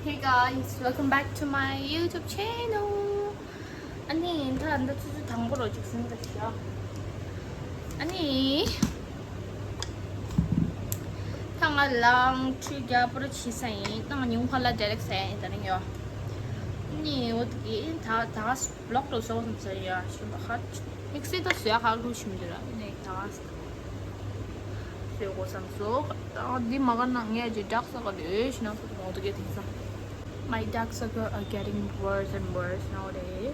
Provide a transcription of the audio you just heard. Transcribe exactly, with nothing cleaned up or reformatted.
Hey guys, welcome back to my YouTube channel. ཨ་ནི་ད་འདི་ཆུ་ཚོད་དང་པོ་རོ་ཅིག་ཟིན་ད་ཤག་ཨ་ནི་ད་ང་ལང་ཁྲུས་རྒྱ་པོ་ར་བྱེད་ས་ཡིན། ད་ང་ཉུང་ཁ་ལ་direct ས་ཡིན་ད་ནི་ཡོ། ཨ་ནི་འོ་དེ་གི་ད་ད་vlog་རོ་བཟོ་བསམ་ས་ཡ་ཤི་མ་ཁ་དམིགས་བསལ་ད་བཟོ་ཡ་ཁག་རུ་ཞིམ་འདི་ར་ཨ་ནི་ད། ཟེར་དགོས་བསམ་སོང་། ད་འདི་མ་ག་ན་ངས་ཅིག་སྦྲག་ས་ག་ལོས་ཞུ་ན་སོ་མོ་དུ་གེ་དེང་སང་། My dark circle are getting worse and worse nowadays.